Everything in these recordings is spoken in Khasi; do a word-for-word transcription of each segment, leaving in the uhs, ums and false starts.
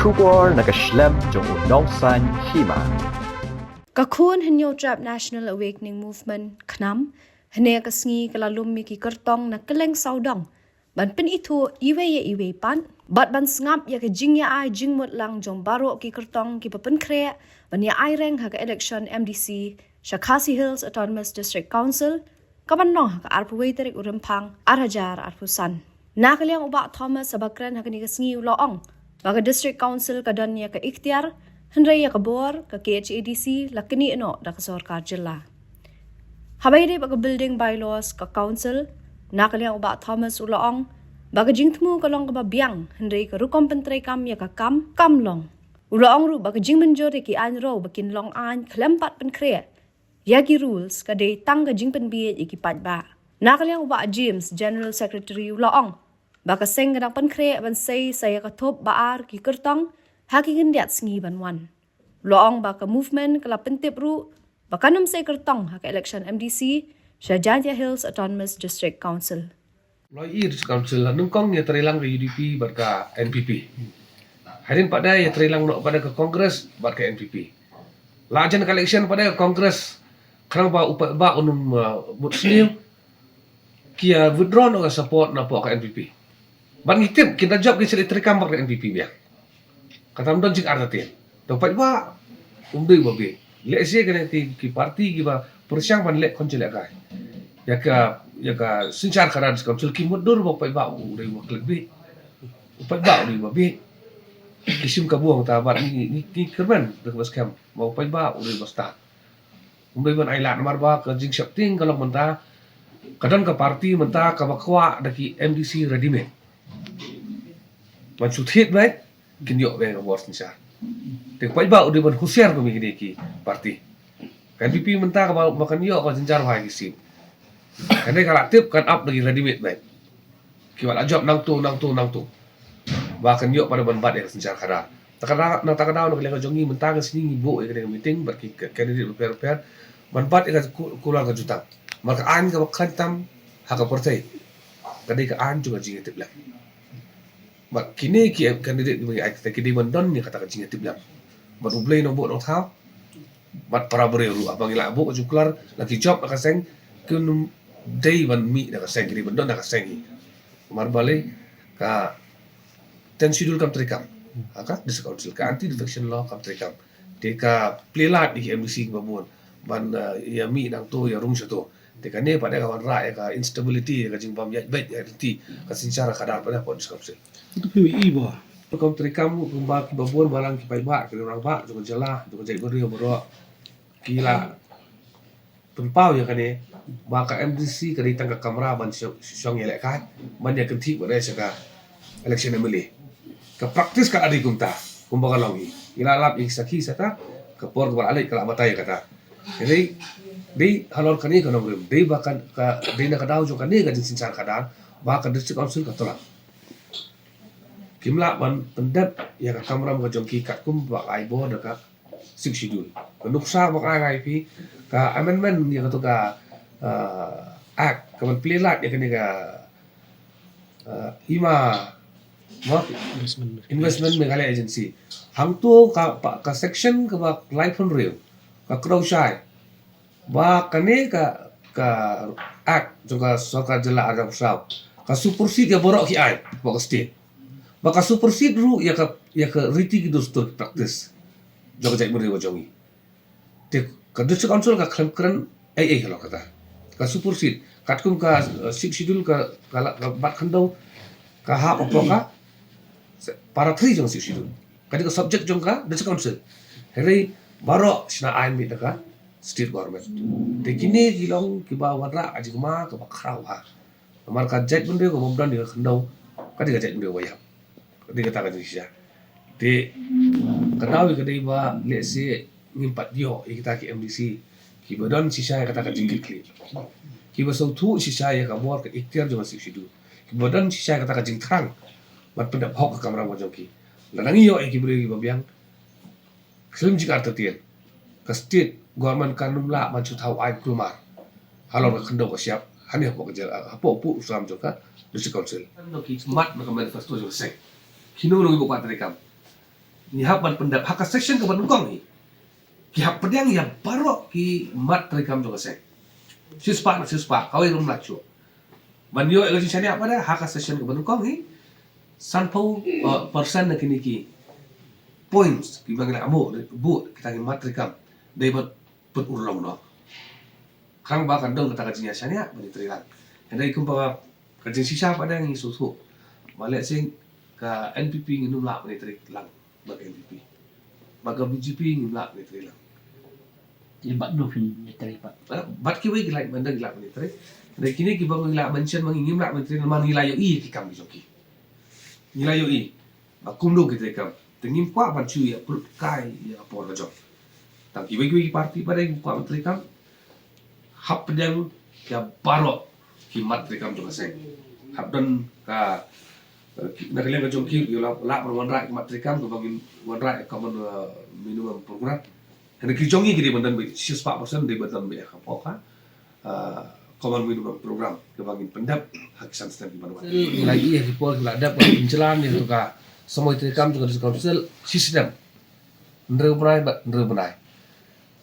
Khubor na ka shlem jong u nongsaiñ hima. Ka khun Hynñiewtrep National Awakening Movement, KHNAM, hynne ka sngi ka la lum ïa ki kyrtong na kylleng sawdong ban pynithuh iwei ïa iwei pat bad ban sngap ïa ka jingïa-ai jingmut lang jong baroh ki kyrtong kiba pynkhreh ban ïa-ai reng ha ka election M D C sha Khasi Hills Autonomous District Council, kaban long ha ka arphew wei tarik u Rymphang ar hajar arphew san. Na ka liang u Bah Thomas haba kren ha kane ka sngi u la ong ba ka District Council ka don ïa ka iktiar, hynrei ïa ka bor ka K H A D C la knieh noh da ka sorkar jylla. Haba ïadei bad ka building bylaws ka council, na ka liang u Bah Thomas u la ong ba ka jingthmu ka long kaba biang, hynrei ka rukom pyntreikam ïa ka kam kam long. U la ong ruh ba ka jingmynjur ïa ki aiñ rew ba kin long aiñ khlem pat pynkhreh ïa ki rules ka dei tang ka jingpynbiej ïa ki paidbah. Na ka liang u Bah James, General Secretary, u la ong ba ka seng ka dang pynkhreh ban sei sa ïa ka thup ba ar ki kyrtong ha ki khyndiat sngi ban wan. U la ong ba ka movement ka la pyntip ruh ba kan ym sei kyrtong ha ka election M D C sha Jaintia Hills Autonomous District Council. Loi i District Council la nyngkong ïa trei lang ka U D P bad ka N P P. Hadien pat da ïa trei lang noh pat da ka Congress bad ka N P P. La jan ka election pat da ka Congress, khnang ba u paidbah un ym, uh, vote sniew, ki ïa withdraw noh ka support na pok ka N P P. Bad ngi tip kin da jop ki seli treikam bad ka N P P biang. Kata ym don jingartatien. To paidbah um dei ba biang. Lehse kane ki, ki parti kiba pyrshang ban leh khun jleh kai ïa ka, ïa ka synshar khadar District Council ki mutdur ba paidbah u dei ba klet biang. U paidbah u dei ba biang. Ki shim ka buong ta bad ngi, ngi, ngi kyrmen da kaba skhem ba u paidbah u dei ba stad. Um dei ban ailad namar ba ka jingsheptieng ka long mynta ka don ka parti mynta kaba kwah da ki M D C ready made. Ban shu thied beit kin ïoh beit ka bor synshar. Te paidbah u dei ban husiar kum ïa kine ki parti. Ka N P P mynta kaba, ba kan ïoh ka jynjar bha ïa ki seat. Kane ka la tip kan ap da ki ready made beit. Kiba la jop nangto nangto nangto ba kan ïoh pat ban bat ïa ka synshar khadar. Ta ka daw, na ta ka daw na ka liang ka jong ngi mynta ka sngi ngi buh ïa ka meeting bad ki candidate bapher bapher ban bat ïa ka ku-, kular ka jutang. Namar ka aiñ kaba khlaiñ tam ha ka pyrthei ka dei ka aiñ jong ka jingïatiplem. Bad kine ki candidate kiba ngi ai kita ki dei ban don ïa kata ka jingïatiplem. Bad U Blei Nongbuh Nongthaw bad para briew ruh, haba ngi la buh ka jingkular la ki jop na ka seng, kin ym dei ban mih na ka seng, ki dei ban don na ka seng hi. Namar balei? Ka ten schedule kam treikam ha ka District Council, ka anti defection law kam treikam. Te ka plie lad ïa ki M D C kiba bun ban, eh, ïa mih nangto ïa rung shato. Te kane pat ka wanrah ïa ka instability, ïa ka jingbym ïaid beit ïaid ryntih ka synshar khadar pat ha District Council. Itu phi i ba. Kam treikam kumba kiba bun balang ki paidbah, ki rangbah jong ka jylla, jong ka jaitbynriew baroh ki la pynpaw ïa kane ba ka M D C ka dei tang ka kamra ban shong, shong ïalehkai ban ïa kynthih bad ïa sha ka election M L A. Ka practice ka la dei kumta, kumba ka long hi. Ngi la lap ïa ki sakhi sata, ka por kaba la leit ka la batai ïa kata. Ka dei, dei halor kane ka nongrim, dei ba kan, ka dei na ka daw jong kane ka jingsynshar khadar ba ka District Council ka tolak. Kim lah ban pyndep ïa ka kamram ka jong ki katkum ba ai bor da ka Sixth Schedule. Ka nuksa ba nga ai phi ka amendment ïa kato ka, uh, act, ka ban plie lad ïa kane ka, uh, hima, ma? Investment. Investment Meghalaya Agency. Hangto ka, pa, ka section kaba laiphew hynriew ka kdew shai ba kane ka, ka act jong ka sorkar jylla ar hajar arphew saw ka supersede ïa baroh ki aiñ ba ka state. Ba ka supersede ruh ïa ka, ïa ka riti ki dustur ki practice jong ka jaitbynriew ba jong ngi. Te ka District Council ka khlem kren ei ei halor kata. Ka supersede katkum ka, uh, Sixth Schedule ka, ka la, ka bat khyndew ka hap hapoh ka para three jong Sixth Schedule. Ka dei ka subject jong ka District Council. Hynrei baroh shna aiñ mih na ka state government. Te kine ki long kiba wanrah ka jingma kaba khraw ha. Namar ka jaitbynriew kaba ym don ïa ka khyndew ka dei ka jaitbynriew ba ïap. Ka dei kata ka jingshisha. Te ka daw ïa ka dei ba lehse ngim pat ïoh ïa kita ki M D C kiba don shisha ïa kata ka jingkitkhlieh, kiba sngewthuh shisha ïa ka bor ka iktiar jong ka Sixth Schedule, kiba don shisha ïa kata ka jingthrang ban pyndep hok ka kamram ka jong ki. Lada ngi ïoh ïa ki briew kiba biang, khlem jingartatien ka state government kan ym lah ban shu thaw aiñ kulmar halor ka khyndew ka shyiap hangne hapoh ka jylla, hapoh u pud u sam jong ka District Council. Kano ki khmat na ka manifesto jong ka seng? Kino kino kiba kwah treikam? Ngi hap ban pyndep ha ka session kaba nyngkong hi. Ki hap pdiang ïa baroh ki mat treikam jong ka seng. Shispah na shispah, kawei ruh ym lah shuh. Ban ïoh ïa ka jingshaniah pat de ha ka session kaba nyngkong hi. Sanphew, uh, percent na kine ki points kiba ngi la buh, buh kita ki mat treikam. Dei ban pynurlong noh. Khnang ba kan don kata ka jingïashaniah ban ïatrei lang. Hynrei kumba ka jingshisha pat de ngi sngewthuh ba lehse ka N P P ngin ym lah ban ïatrei lang bad ka N P P. Bad ka B J P ngim lah ban ïatrei lang. Ïa bad no phin ïatrei pat. Eh, bad kiwei ki lah ban, ki lah ban ïatrei. Hynrei kine kiba ngi la mention ma ngi ngim lah ban ïatrei namar ngi la ïohi ïa ki kam ki jong ki. Ngi la ïohi ba kumno ki treikam. Te ngim kwah ban shu ïa pynlut kai ïa ka por ka jong. Tang kiwei kiwei ki party pat de kim kwah ban treikam. Hap pdiang ïa baroh ki mat treikam jong ka seng. Hap don ka, eh, ki, na ka liang ka jong ki, ïa la, lah ban wanrah ki mat treikam kaba ngin wanrah ïa ka common, eh, minimum program. Hynrei ki jong ngi ki dei ban don beit shispah percent, dei ban don beit ha ka por ka, eh, common minimum program kaba ngin pyndep ha ki san snem kiban wan. Ngi la ïohi ha ki por kiba la dep ban pynjlan ïa ka samoi treikam jong ka District Council shisnem. Hynriew bnai bad hynriew bnai.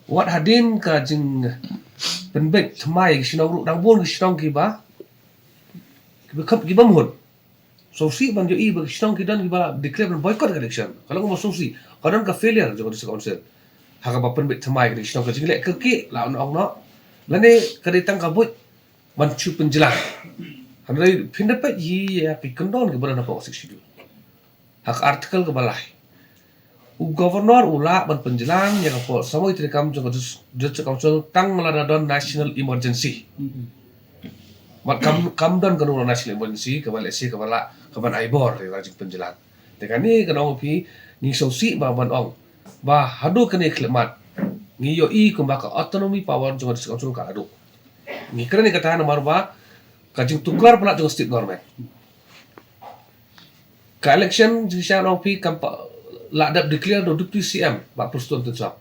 Wat hadien ka jingpynbeit thymmai ki shnong ruh dang bun ki shnong kiba, kiba kham, kiba mut. Sngewsih ban ïohi ba ki shnong ki don kiba declare ban boycott ka election. Ka long kumba sngewsih. Ka don ka failure jong ka District Council. Ha kaba pynbeit thymmai ki shnong, ka jingleh kyrkieh la ong noh. Lane ka dei tang ka buit ban shu pynjlan. Hynrei phin da peit hi ïa ki kyndon kiba don hapoh ka Sixth Schedule. Ha ka article kaba lai, u Governor u lah ban pynjlan ïa ka por samoi treikam jong ka Dis-, District Council tang lada don national emergency. Mhm. Bad kam, kam don kano national emergency kaba lehse kaba lah, kaban ai bor ïa ka jingpynjlan. Te kane ka ong phi, ngi sngewsih ba ban ong ba haduh kane ka khyllipmat ngi ïohi kumba ka autonomy power jong ka District Council ka la duh. Ngi kren ïa kata namar ba ka jingtuklar palat jong ka state government. Ka election, jingshisha ong phi, kam pat la dep declare da u Deputy C M, Bah Prestone Tynsong.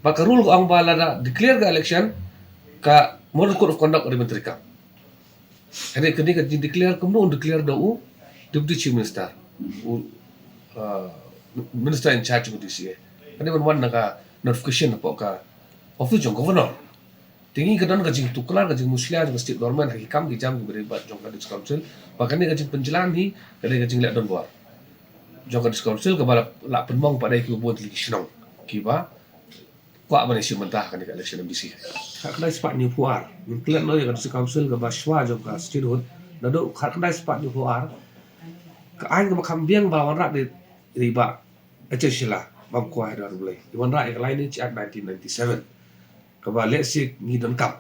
Bad ka rule ka ong ba lada declare ka election, ka Model Code of Conduct ka dei ban treikam. Hynrei kane ka jingdeclare kumno un declare da u Deputy Chief Minister, u, uh, Minister in charge jong ka D C A. Kane ban wan na ka notification hapoh ka office jong Governor. Te ngi ka don ka jingtuklar, ka jingmushlia jong ka state government ha ki kam ki jam kiba dei bad jong ka District Council. Ba kane ka jingpynjlan hi ka dei ka jingleh donbor jong ka District Council kaba la, la pynmong pat da kiba bun tylli ki shnong kiba kwah ban ïashim bynta ha kane ka election M D C. Khatkhyndai spah hynñiewphew ar. Ngin klet noh ïa ka District Council kaba shwa jong ka statehood. Naduh khatkhyndai spah hynñiewphew ar, ka aiñ kaba kham biang ba wanrah dei, dei Bah H H Shylla, Bah Mkhwah Haidar Blei. I wanrah ïa ka Lineage Act nineteen ninety-seven. Kaba lehse ngi donkam.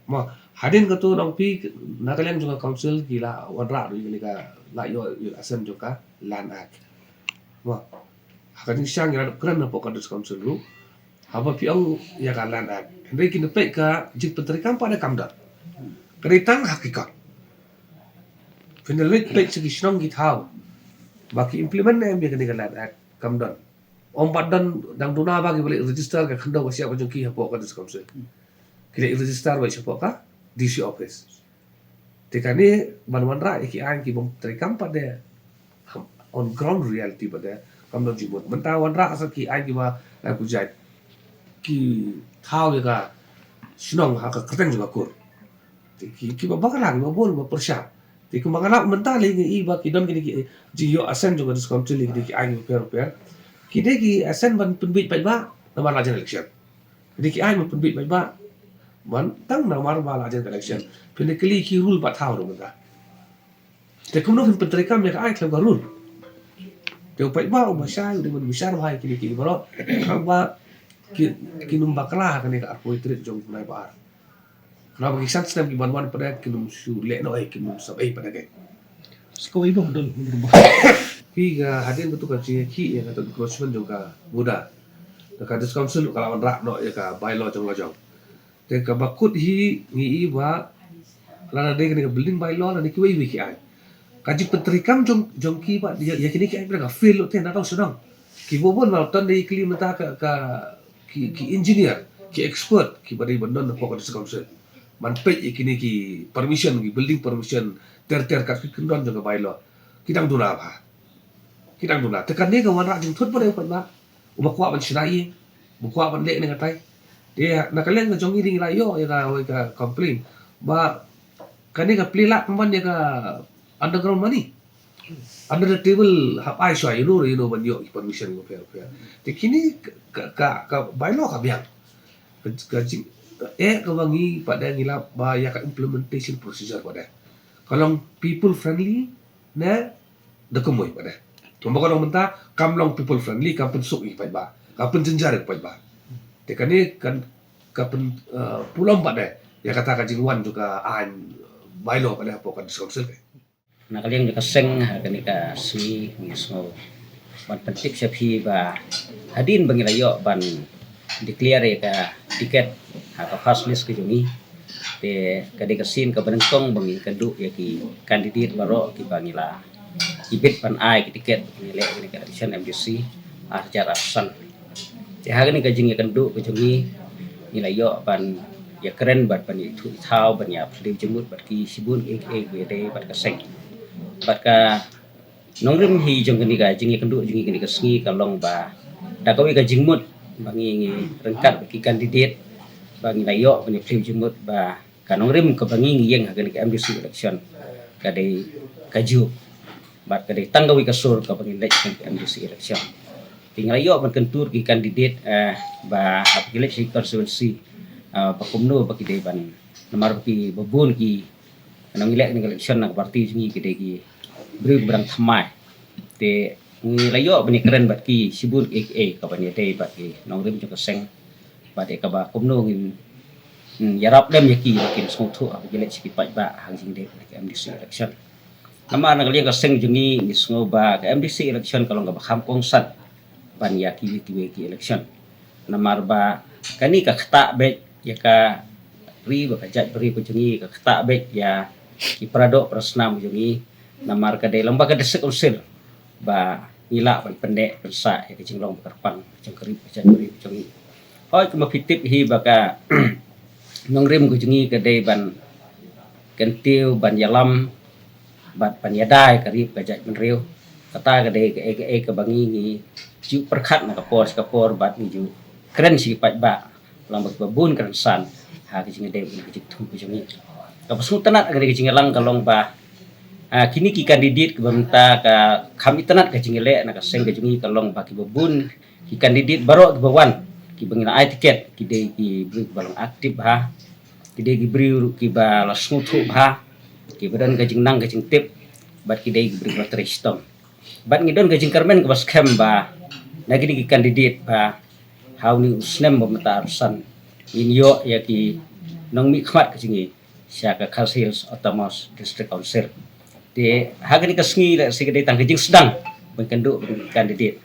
Mo, hadien katto ong phi, na ka liang jong ka council ki la wanrah ruh ïa kane ka, la ïoh, ïoh assent jong ka Land Act. Mo, ha ka jingshisha ngi la dep kren hapoh ka District Council ruh. Haba phi ong ïa ka Land Act, hynrei kin da peit ka jingpyntreikam pat de kam don. Ka dei tang ha ki kot. Phin da leit peit sha ki shnong ki thaw ba ki implement ne em ïa kane ka Land Act, kam don. Ym pat don, dang duna ba kiba leit register ka khyndew ka shiap ka jong ki hapoh ka District Council. Ki leit register beit shapoh ka D C office. Te kane ban wanrah ïa ki aiñ kibym treikam pat de, on ground reality pat de kam don jingmut. Mynta wanrah sa ki aiñ kiba, eh, pujat, ki thaw ïa ka shnong ha ka kyrteng jong ka kur. Te ki, kiba bakla, kiba bun, kiba pyrshah. Te kumba nga la mynta lei ngi i ba ki don kine ki, eh, jingïoh assent jong ka District Council ïa kine ki aiñ bapher bapher. Ki dei ki assent ban pynbiej paidbah namar la jan election. Ki dei ki aiñ ban pynbiej paidbah ban tang namar ba la jan election. Phin da kylli ki rule ba thaw ruh mynta. Te kumno phin pyntreikam ïa ka aiñ khlem ka rule? Te u paidbah uba shai u dei ban bishar bha ïa kine ki baroh. Khnang ba ki, kin ym bakla ha kane ka arphew tarik jong u bnai ba ar. Khnang ba ki san snem kiban wan pat de kin ym shu leh noh ei, kin ym sab ei pat de. Sa kawei ba don. Phi, ka hadien katto ka jingïakhih ïa kata encroachment jong ka MUDA, ka District Council ka la wanrah noh ïa ka bylaw jong la jong. Te kaba kut hi ngi i ba lada dei kane ka building bylaw lane kiwei kiwei ki aiñ, ka jingpyntreikam jong, jong ki ba ïa, ïa kine ki aiñ ba ka fail lut te na dang sdang. Kiba bun ba ton dei kylli mynta ka, ka ki, ki engineer, ki expert kiba dei ban don hapoh ka District Council ban peit ïa kine ki permission, ki building permission ter ter kat ki kyndon jong ka bylaw. Ki dang duna bha. Ki dang duna. Te kane ka wanrah jingthut pat ïa u paidbah. Uba kwah ban shna ïing, uba kwah ban leh kane katai. Te na ka liang ka jong ngi, ngi la ïoh ïa ka, ïa ka complain ba kane ka plie lad pynban ïa ka underground money. Under the table hap ai shuwa, you know, you know, ban ïoh ki permission bapher bapher. Te kine ka, ka, ka bylaw ka biang. Ka, ka jing, ka eh kaba ngi pat de ngi lap ba ïa ka implementation procedure pat de ka long people friendly ne da kumwei pat de. Kumba ka long mynta kam long people friendly, kam pynsuk ïa ki paidbah, kam pynjynjar ïa ki paidbah. Te kane kan ka pyn, eh, pulom pat de ïa kata ka jingwan jong ka aiñ bylaw pat de hapoh ka District Council. Na ka liang jong ka seng, ha kane ka sngi ngi sngew ban pyntip sha phi ba hadien ba ngi la ïoh ban declare ïa ka ticket ha ka first list ka jong ngi, te ka dei ka sien kaba nyngkong ba ngi kynduh ïa ki candidate baroh kiba ngi la ibit ban ai ki ticket ba ngi leh ïa kane ka election M D C ar hajar arphew san. Te ha kane ka jingïakynduh ka jong ngi, ngi la ïoh ban ïakren bad ban ïathuh ïathaw ban ïaphylliew jingmut bad ki shibun kiei kiei kiba ïadei bad ka seng. Bad ka nongrim hi jong kane ka jingïakynduh jong ngi kane ka sngi ka long ba da kawei ka jingmut ba ngi, ngi ryngkat bad ki candidate ba ngi la ïoh ban ïaphylliew jingmut ba ka nongrim kaba ngi ngi ïeng ha kane ka M D C election ka dei kajuh. Bad ka dei tang kawei ka sur kaba ngin leit ha kane ka M D C election. Te ngi la ïoh ban kyntur ki candidate, eh, ba hap ki leit sha ki constituency, eh, ba kumno ba ki dei ban, namar ba kiba bun ki nongïaleh kane ka election na ka party jong ngi ki dei ki briew kiba dang thymmai. Te ngi la ïoh ban ïakren bad ki shibun kiei kiei kaba ïadei bad ki nongrim jong ka seng. Bad ïa kaba kumno ngin, hmm, ïarap lem ïa ki ba kin sngewthuh haba ki leit sha ki paidbah ha ka jingdep ïa ka M D C election. Namar na ka liang ka seng jong ngi ngi sngew ba ka M D C election ka long kaba kham kongsan ban ïa kiwei kiwei ki election. Namar ba kane ka ktah beit ïa ka ri bad ka jaitbynriew ka jong ngi, ka ktah beit ïa ki paradoh parasnam ka jong ngi. Namar ka dei lyngba ka District Council ba ngi lah ban pynneh pynsah ïa ka jinglong ba kyrpang jong ka ri bad ka jaitbynriew ka jong ngi. Hooid, kumba phi tip hi ba ka nongrim ka jong ngi ka dei ban kyntiew, ban ïalam bad ban ïada ïa ka ri bad ka jaitbynriew. Kata ka dei kaei kaei kaba ngi ngi ju pyrkhat na ka por sha ka por bad ngi ju kren sha ki paidbah lyngba kiba bun ki rynsan ha ka jingïadei bad ka jingthmu ka jong ngi. Kaba sngewtynnat ha kane ka jingïalang ka long ba, ah, kine ki candidate kiba mynta ka kham itynnat ka jingïaleh na ka seng ka jong ngi ka long ba kiba bun ki candidate baroh kiba wan, kiba ngi la ai ticket, ki dei ki briew kiba long active bha, ki dei ki briew ruh kiba la sngewthuh bha, kiba don ka jingnang ka jingtip, bad ki dei ki briew kiba trei shitom. Bad ngi don ka jingkyrmen kaba skhem ba na kine ki candidate ba ha une u snem ba mynta arphew san ngin ïoh ïa ki nongmihkhmat ka jong ngi sha ka Khasi Hills Autonomous District Council. Te ha kane ka sngi lehse ka dei tang ka jingsdang ban kynduh bad ki candidate.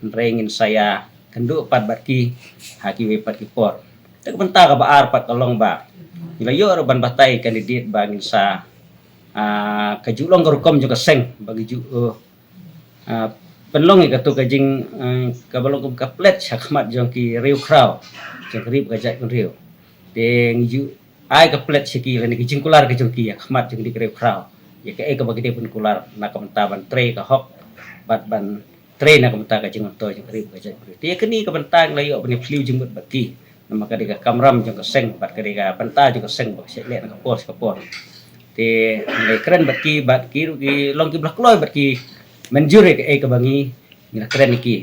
Hynrei ngin sa ïakynduh pat bad ki ha kiwei pat ki por. Te ka bynta kaba ar pat ka long ba ngi la ïoh ruh ban batai candidate ba ngin sa, ah, kajuh long ka rukom jong ka seng ba ngi ju, uh, ah, pynlong ïa kato ka jing, ah, kaba long kum ka pledge ha khmat jong ki riewkhraw jong ka ri bad ka jaitbynriew. Te ngi ju ai ka pledge sha ki lane ka jingkular ka jong ki ha khmat jong ki riewkhraw ïa kaei kaba ki dei ban kular na ka bynta ban trei ka hok bad ban trei na ka bynta ka jingmyntoi jong ka ri bad ka jaitbynriew. Te ïa kane ka bynta ngi la ïoh ban ïaphylliew jingmut bad ki. Namar ka dei ka kamram jong ka seng bad ka dei ka bynta jong ka seng ba ka shait leh na ka por sha ka por. Te ngi la kren bad ki, bad ki ruh ki long kiba la kloi bad ki mynjur ïa kaei kaba ngi, ngi la kren ïa ki.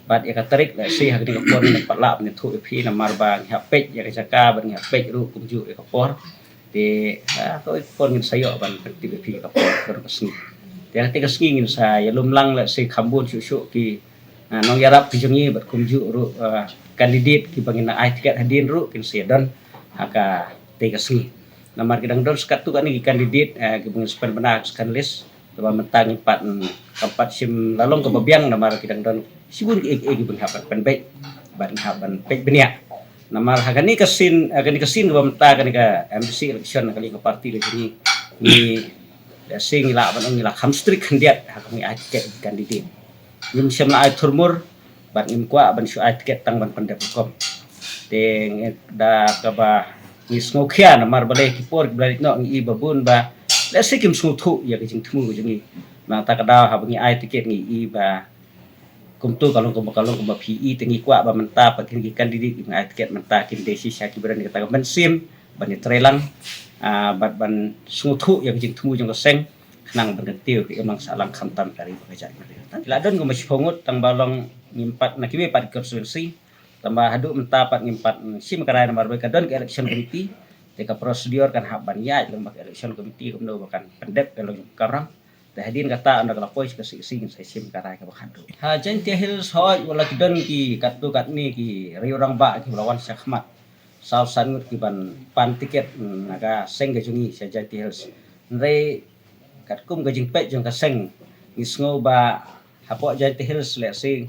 Bad ïa ka tarik lehse ha kane ka por ngin pat lah ban ïathuh ïa phi namar ba ngi hap peit ïa ka jaka bad ngi hap peit ruh kumjuh ïa ka por. Te, ah, ha kawei ka por ngin sa ïoh ban pyntip ïa phi ïa ka por, ka sngi. Te ha kata ka sngi ngin sa ïalum lang lehse kham bun shuh shuh ki, ah, nongïarap ki jong ngi bad kumjuh ruh, ah, candidate kiba ngin ai ticket hadien ruh kin sa ïadon ha kata ka sngi. Namar ki dang don sa katto katne ki candidate, ah, kiba ngin sa pynbna ha ka second list. Kaba mynta ngim pat, mm, kam pat shim la long kaba biang namar ki dang don shibun kiei kiei kiba ngi hap ban pynbeit bad ngi hap ban peit bniah. Namar ha kane ka sien, ha kane ka sien kaba mynta kane ka M D C election na ka liang ka party ka jong ngi, ngi, lehse ngi lah ban ong ngi la kham strict khyndiat ha ka ngi ai ticket candidate. Ngim shym la ai thurmur bad ngim kwah ban shu ai ticket tang ban pyndep rukom. Te ngi da kaba ngi sngewkhia namar balei ki por kiba la leit noh ngi i ba bun ba lehse kim sngewthuh ïa ka jingthmu ka jong ngi. Nangta ka daw haba ngi ai ticket ngi i ba Kumtu ka long kumba ka long kumba phi i te ngi kwah ba mynta pat ki candidate ki ai tiket mynta kin dei shisha ki briew kata ka mynsiem ban ïatreilang, ah, bad ban sngewthuh ïa ka jingthmu jong ka seng khnang ban kyntiew ka imlang sahlang khamtam ka ri bad ka jaitbynriew. Tang ki la don kumba shiphew ngut tang ba long ngim pat na kiwei pat ki constituency. Tang ba haduh mynta pat ngim pat shim karai namar ba ka don ka election committee. Te ka procedure kan hap ban ïaid lang bad ka election committee kumno ba kan pyndep ka long ka rang. Te hadien kata ynda ka la poi sha ka C C ngin sa shim karai kaba khadduh. Ha Jaintia Hills hooid wat la ki don ki katto katne ki riew rangbah kiba la wan shakhmat. Saw san ngut ki ban pan tiket, mm, na ka seng ka jong ngi sha Jaintia Hills. Hynrei katkum ka jingpeit jong ka seng ngi sngew ba hapoh Jaintia Hills lehse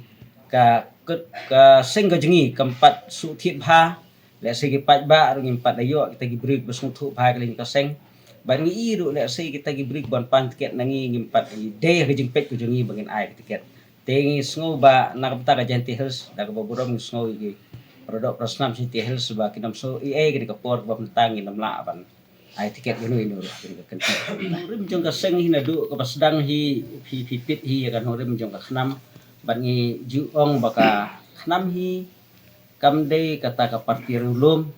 ka, ka, ka seng ka jong ngi kam pat shu thied bha. Lehse ki paidbah ruh ngim pat da ïoh kita ki briew ba sngewthuh bha ïa ka liang ka seng. Bad ngi i ruh lehse kita ki briew ban pan tiket na ngi ngim pat i dei ha ka jingpeit ka jong ngi ba ngin ai ka tiket. Te ngi sngew ba na ka bynta ka Jaintia Hills da kaba burom ngi sngew ïa ki para doh para snam Jaintia Hills ba kin ym sngew ei ei kane ka por kaba mynta ngin ym lah ban ai tiket ïano ïano ruh ha kane ka kynti. Nongrim jong ka seng hi naduh kaba sdang hi phi, phi peit hi ïa ka nongrim jong ka KHNAM. Bad ngi ju ong ba ka KHNAM hi kam dei kata ka parti riewlum.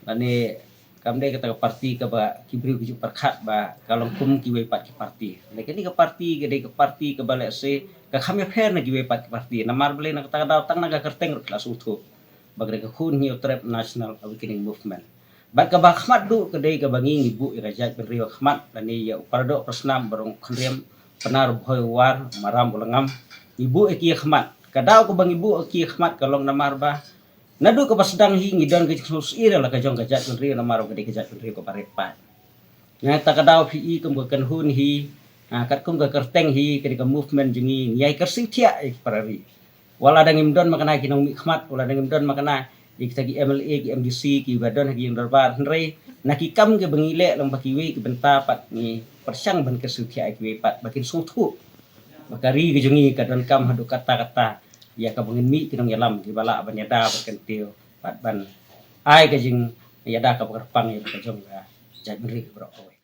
Lane kam dei kata ka parti kaba ki briew ki ju pyrkhat ba ka long kum kiwei pat ki parti. Lane kane ka parti ka dei ka parti kaba lehse ka kham ïapher na kiwei pat ki parti. Namar balei na kata ka daw tang na ka kyrteng ruh ki la sngewthuh ba ka dei ka Khun Hynñiewtrep National Awakening Movement. Bad kaba khmat duh ka dei kaba ngi ngi buh ïa ka jaitbynriew ha khmat lane ïa u para doh para snam, u para nongkhynriem, u Pnar, u Bhoi, u War, u Maram, u Langam. Ngi buh ïa ki ha khmat. Ka daw kaba ngi buh ïa ki ha khmat ka long namar ba naduh kaba sdang hi ngi don ka jingsngewsih ïa la ka jong ka jaitbynriew namar ba ka dei ka jaitbynriew kaba rit paid. Nangta ka daw phi i kum ka kynhun hi, ah, katkum ka kyrteng hi, ka dei ka movement jong ngi, ngi ïai kyrsiew thiah ïa ki para ri. Wat la dang ngim don makna ki nongmihkhmat, wat la dang ngim don makna ïa kita ki M L A, ki M D C kiba don ha ki ïing dorbar, hynrei na ki kam kiba ngi leh lyngba kiwei ki bynta pat ngi pyrshang ban kyrsiew thiah ïa kiwei pat ba kin sngewthuh ba ka ri ka jong ngi ka donkam haduh katta katta ïa kaba ngin mih ki nongïalam kiba lah ban ïada bad kyntiew bad ban ai ka jingïada kaba kyrpang ïa la ka jong ka jaitbynriew baroh kawei.